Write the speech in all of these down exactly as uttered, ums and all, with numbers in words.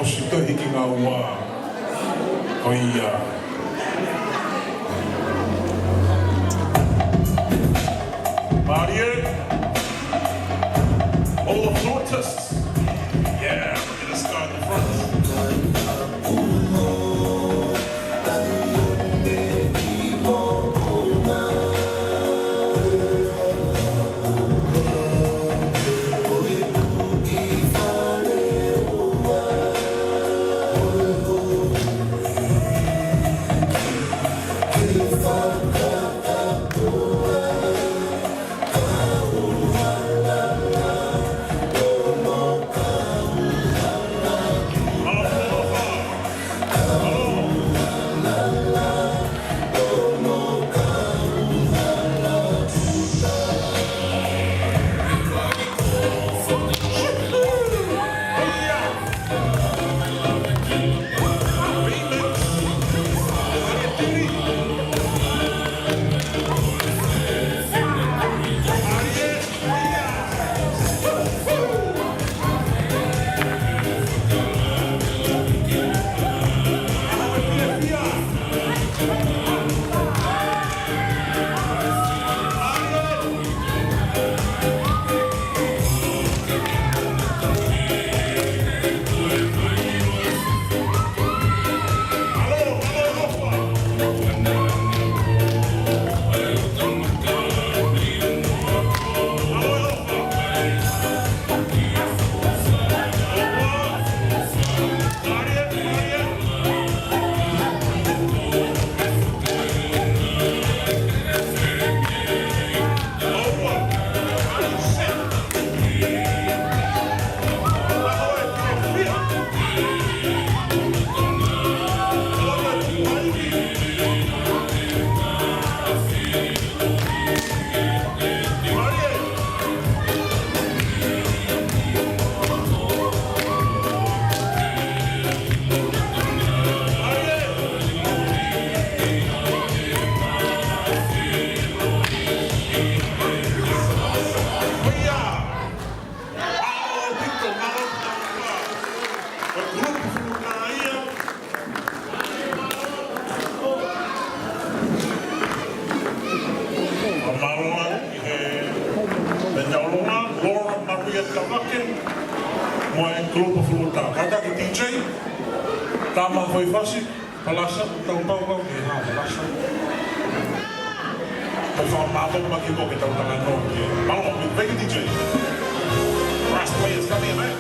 Sito hiki ngā ua. Ko ia. Mālie. All the flautists. Yeah, look at this guy in the front. Mālō ʻaupito ʻi he meʻa ʻolunga, Laura Maria Tavake, mo e kulupu Fuluta. Kātaki D J, tā mai ha foʻi fasi, palasa, tau pau kau ki ha palasa. Tau fakamālō mai ki ko ke tau talanoa ki. Mālō, thank you, D J. Brass players, come here, mate.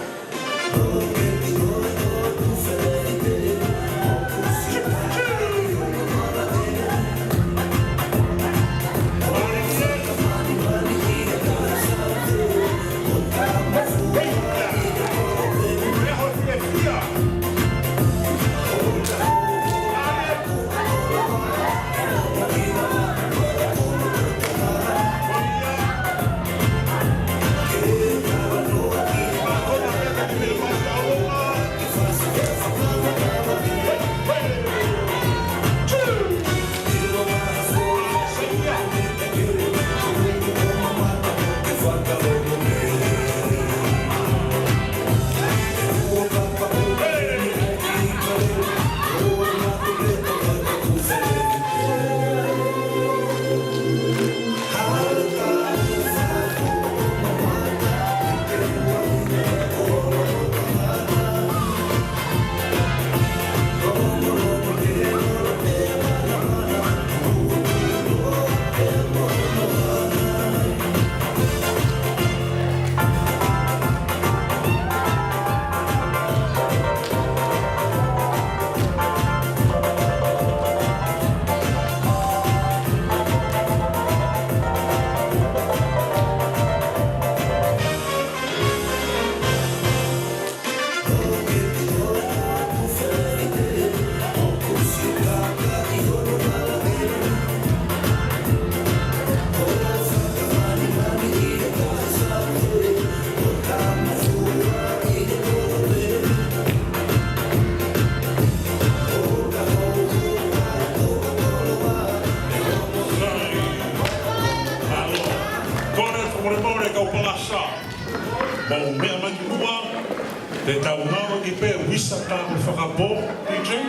Kole, fakamolemole, kau palasa. Mau meʻa mai ki muʻa. Te tau ngāueʻaki pē visa tāpuni fakapō, P J?